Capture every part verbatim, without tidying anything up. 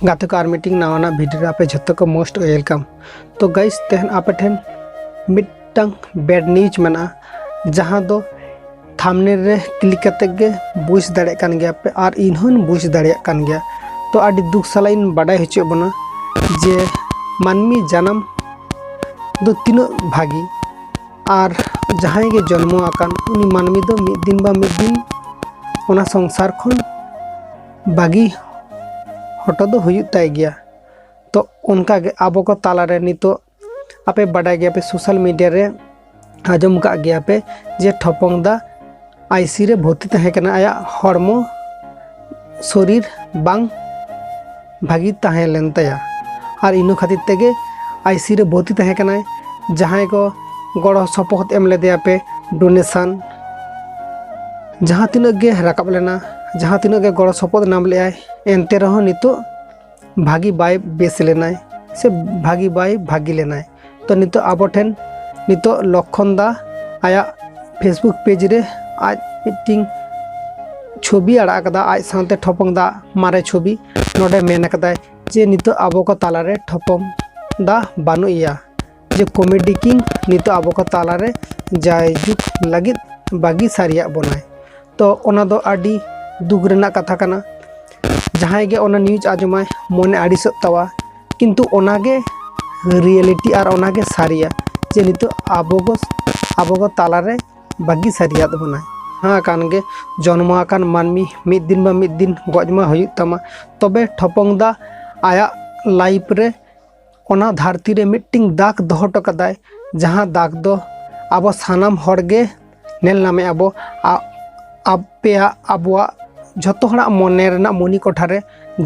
ᱜᱟᱛᱮ ᱠᱚ, ᱟᱨ ᱢᱤᱫᱴᱤᱝ ᱱᱟᱣᱟᱱᱟᱜ ᱵᱷᱤᱰᱤᱭᱳ ᱨᱮ ᱟᱯᱮ ᱡᱷᱚᱛᱚ ᱠᱚ most welcome᱾ ᱛᱚ ᱜᱟᱭᱤᱥ, ᱛᱮᱦᱮᱧ ᱟᱯᱮ ᱴᱷᱮᱱ ᱢᱤᱫᱴᱟᱝ ᱵᱮᱰ ᱱᱤᱭᱩᱡᱽ ᱢᱮᱱᱟᱜᱼᱟ, ᱡᱟᱦᱟᱸ ᱫᱚ ᱛᱷᱟᱢᱵᱽᱱᱮᱞ ᱨᱮ ᱠᱞᱤᱠ ᱠᱟᱛᱮ ᱜᱮ ᱵᱩᱡᱽ ᱫᱟᱲᱮᱭᱟᱜ ᱠᱟᱱ ᱜᱮᱭᱟ ᱯᱮ, ᱟᱨ ᱤᱧ ᱦᱚᱸᱧ ᱵᱩᱡᱽ ᱫᱟᱲᱮᱭᱟᱜ ᱠᱟᱱ ᱜᱮᱭᱟ᱾ ᱛᱚ ᱟᱹᱰᱤ ᱫᱩᱠ ᱥᱟᱞᱟᱜ ᱤᱧ ᱵᱟᱰᱟᱭ ᱦᱚᱪᱚᱭᱮᱫ ᱵᱚᱱᱟ ᱡᱮ ᱢᱟᱹᱱᱢᱤ ᱡᱟᱱᱟᱢ ᱫᱚ ᱛᱤᱱᱟᱹᱜ ᱵᱷᱟᱹᱜᱤ, ᱟᱨ ᱡᱟᱦᱟᱸᱭ ᱜᱮ ᱡᱚᱱᱢᱚ ᱟᱠᱟᱱ ᱩᱱᱤ ᱢᱟᱹᱱᱢᱤ ᱫᱚ ᱢᱤᱫ ᱫᱤᱱ ᱵᱟ ᱢᱤᱫ ᱫᱤᱱ ᱚᱱᱟ ᱥᱚᱝᱥᱟᱨ ᱠᱷᱚᱱ ᱵᱟᱹᱜᱤ ᱦᱚᱴᱚ ᱫᱚ ᱦᱩᱭᱩᱜ ᱛᱟᱭ ᱜᱮᱭᱟ᱾ ᱛᱚ ᱚᱱᱠᱟ ᱜᱮ ᱟᱵᱚ ᱠᱚ ᱛᱟᱞᱟᱨᱮ ᱱᱤᱛᱚᱜ ᱟᱯᱮ ᱵᱟᱰᱟᱭ ᱜᱮᱭᱟ ᱯᱮ, ᱥᱳᱥᱟᱞ ᱢᱤᱰᱤᱭᱟ ᱨᱮ ᱟᱸᱡᱚᱢ ᱠᱟᱜ ᱜᱮᱭᱟ ᱯᱮ ᱡᱮ ᱴᱷᱚᱯᱚᱝ ᱫᱟ ᱟᱭᱥᱤ ᱨᱮ ᱵᱷᱚᱨᱛᱤ ᱛᱟᱦᱮᱸ ᱠᱟᱱᱟ, ᱟᱭᱟᱜ ᱦᱚᱲᱢᱚ ᱥᱚᱨᱤᱨ ᱵᱟᱝ ᱵᱷᱟᱹᱜᱤ ᱛᱟᱦᱮᱸ ᱞᱮᱱ ᱛᱟᱭᱟ, ᱟᱨ ᱤᱱᱟᱹ ᱠᱷᱟᱹᱛᱤᱨ ᱛᱮᱜᱮ ᱟᱭᱥᱤ ᱨᱮ ᱵᱷᱚᱨᱛᱤ ᱛᱟᱦᱮᱸ ᱠᱟᱱᱟᱭ᱾ ᱡᱟᱦᱟᱸᱭ ᱠᱚ ᱜᱚᱲᱚ ᱥᱚᱯᱚᱦᱚᱫ ᱮᱢ ᱞᱮᱫᱮᱭᱟ ᱯᱮ, ᱰᱳᱱᱮᱥᱚᱱ, ᱡᱟᱦᱟᱸ ᱛᱤᱱᱟᱹᱜ ᱜᱮ ᱨᱟᱠᱟᱵ ᱞᱮᱱᱟ, ᱡᱟᱦᱟᱸ ᱛᱤᱱᱟᱹᱜ ᱜᱮ ᱜᱚᱲᱚ ᱥᱚᱯᱚᱦᱚᱫ ᱧᱟᱢ ᱞᱮᱫᱟᱭ, ᱮᱱᱛᱮ ᱨᱮᱦᱚᱸ ᱱᱤᱛᱚᱜ ᱵᱷᱟᱹᱜᱤ ᱵᱟᱭ ᱵᱮᱥ ᱞᱮᱱᱟᱭ ᱥᱮ ᱵᱷᱟᱹᱜᱤ ᱵᱟᱭ ᱵᱷᱟᱹᱜᱤ ᱞᱮᱱᱟᱭ᱾ ᱛᱚ ᱱᱤᱛᱚᱜ ᱟᱵᱚ ᱴᱷᱮᱱ ᱱᱤᱛᱚᱜ ᱞᱚᱠᱠᱷᱚᱱ ᱫᱟ ᱟᱭᱟᱜ ᱯᱷᱮᱥᱵᱩᱠ ᱯᱮᱡᱽ ᱨᱮ ᱟᱡ ᱢᱤᱫᱴᱤᱝ ᱪᱷᱚᱵᱤ ᱟᱲᱟᱜ ᱟᱠᱟᱫᱟ, ᱟᱡ ᱥᱟᱶᱛᱮ ᱴᱷᱚᱯᱚᱝ ᱫᱟ ᱢᱟᱨᱮ ᱪᱷᱚᱵᱤ᱾ ᱱᱚᱰᱮ ᱢᱮᱱ ᱟᱠᱟᱫᱟᱭ ᱡᱮ ᱱᱤᱛᱚᱜ ᱟᱵᱚ ᱠᱚ ᱛᱟᱞᱟᱨᱮ ᱴᱷᱚᱯᱚᱝ ᱫᱟ ᱵᱟᱹᱱᱩᱜ ᱮᱭᱟ, ᱡᱮ ᱠᱚᱢᱮᱰᱤ ᱠᱤᱝ ᱱᱤᱛᱚᱜ ᱟᱵᱚ ᱠᱚ ᱛᱟᱞᱟᱨᱮ ᱡᱟᱭᱡᱩᱜᱽ ᱞᱟᱹᱜᱤᱫ ᱵᱟᱹᱜᱤ ᱥᱟᱹᱨᱤᱭᱟᱜ ᱵᱚᱱᱟᱭ᱾ ᱛᱚ ᱚᱱᱟ ᱫᱚ ᱟᱹᱰᱤ ᱫᱩᱠ ᱨᱮᱱᱟᱜ ᱠᱟᱛᱷᱟ ᱠᱟᱱᱟ᱾ ᱡᱟᱦᱟᱸᱭ ᱜᱮ ᱚᱱᱟ ᱱᱤᱭᱩᱡᱽ ᱟᱸᱡᱚᱢᱟᱭ, ᱢᱚᱱᱮ ᱟᱹᱲᱤᱥᱚᱜ ᱛᱟᱣᱟ, ᱠᱤᱱᱛᱩ ᱚᱱᱟᱜᱮ ᱨᱤᱭᱮᱞᱤᱴᱤ ᱟᱨ ᱚᱱᱟᱜᱮ ᱥᱟᱹᱨᱤᱭᱟ ᱡᱮ ᱱᱤᱛᱚᱜ ᱟᱵᱚ ᱠᱚ ᱟᱵᱚ ᱠᱚ ᱛᱟᱞᱟᱨᱮ ᱵᱟᱹᱜᱤ ᱥᱟᱹᱨᱤᱭᱟᱫ ᱵᱚᱱᱟᱭ᱾ ᱡᱟᱦᱟᱸ ᱠᱟᱱ ᱜᱮ, ᱡᱚᱱᱢᱚ ᱟᱠᱟᱱ ᱢᱟᱹᱱᱢᱤ ᱢᱤᱫ ᱫᱤᱱ ᱵᱟ ᱢᱤᱫ ᱫᱤᱱ ᱜᱚᱡ ᱢᱟ ᱦᱩᱭᱩᱜ ᱛᱟᱢᱟ᱾ ᱛᱚᱵᱮ ᱴᱷᱚᱯᱚᱝ ᱫᱟ ᱟᱭᱟᱜ ᱞᱟᱭᱤᱯᱷ ᱨᱮ ᱚᱱᱟ ᱫᱷᱟᱹᱨᱛᱤ ᱨᱮ ᱢᱤᱫᱴᱤᱝ ᱫᱟᱜᱽ ᱫᱚᱦᱚ ᱦᱚᱴᱚ ᱠᱟᱫᱟᱭ, ᱡᱟᱦᱟᱸ ᱫᱟᱜᱽ ᱫᱚ ᱟᱵᱚ ᱥᱟᱱᱟᱢ ᱦᱚᱲ ᱜᱮ ᱧᱮᱞ ᱧᱟᱢᱮᱫᱼᱟ ᱵᱚ᱾ ᱟ-, ᱟᱯᱮᱭᱟᱜ, ᱟᱵᱚᱣᱟᱜ ᱡᱷᱚᱛᱚ ᱦᱚᱲᱟᱜ ᱢᱚᱱᱮ ᱨᱮᱱᱟᱜ ᱢᱚᱱᱤ ᱠᱚᱴᱷᱟ ᱨᱮ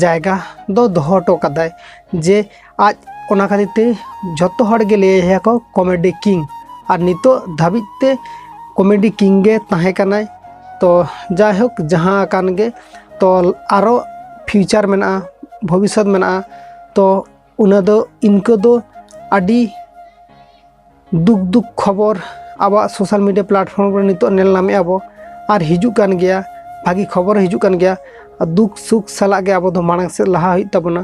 ᱡᱟᱭᱜᱟ ᱫᱚ ᱫᱚᱦᱚ ᱦᱚᱴᱚ ᱠᱟᱫᱟᱭ, ᱡᱮ ᱟᱡ ᱚᱱᱟ ᱠᱷᱟᱹᱛᱤᱨ ᱛᱮ ᱡᱷᱚᱛᱚ ᱦᱚᱲ ᱜᱮ ᱞᱟᱹᱭ ᱟᱭᱟ ᱠᱚ ᱠᱚᱢᱮᱰᱤ ᱠᱤᱝ, ᱟᱨ ᱱᱤᱛᱚᱜ ᱫᱷᱟᱹᱵᱤᱡ ᱛᱮ ᱠᱚᱢᱮᱰᱤ ᱠᱤᱝ ᱜᱮ ᱛᱟᱦᱮᱸ ᱠᱟᱱᱟᱭ᱾ ᱛᱚ ᱡᱟᱭᱦᱳᱠ, ᱡᱟᱦᱟᱸ ᱟᱠᱟᱱ ᱜᱮ, ᱛᱚ ᱟᱨᱚ ᱯᱷᱤᱭᱩᱪᱟᱨ ᱢᱮᱱᱟᱜᱼᱟ, ᱵᱷᱚᱵᱤᱥᱥᱚᱛ ᱢᱮᱱᱟᱜᱼᱟ᱾ ᱛᱚ ᱚᱱᱟ ᱫᱚ, ᱤᱱᱠᱟᱹ ᱫᱚ ᱟᱹᱰᱤ ᱫᱩᱠ ᱫᱩᱠ ᱠᱷᱚᱵᱚᱨ ᱟᱵᱚᱣᱟᱜ ᱥᱳᱥᱟᱞ ᱢᱤᱰᱤᱭᱟ ᱯᱞᱟᱴᱯᱷᱚᱨᱢ ᱨᱮ ᱱᱤᱛᱚᱜ ᱧᱮᱞ ᱧᱟᱢᱮᱫᱼᱟ ᱵᱚ, ᱟᱨ ᱦᱤᱡᱩᱜ ᱠᱟᱱ ᱜᱮᱭᱟ, ᱵᱷᱟᱹᱜᱤ ᱠᱷᱚᱵᱚᱨ ᱦᱤᱡᱩᱜ ᱠᱟᱱ ᱜᱮᱭᱟ᱾ ᱟᱨ ᱫᱩᱠ ᱥᱩᱠ ᱥᱟᱞᱟᱜ ᱜᱮ ᱟᱵᱚ ᱫᱚ ᱢᱟᱲᱟᱝ ᱥᱮᱫ ᱞᱟᱦᱟ ᱦᱩᱭᱩᱜ ᱛᱟᱵᱚᱱᱟ᱾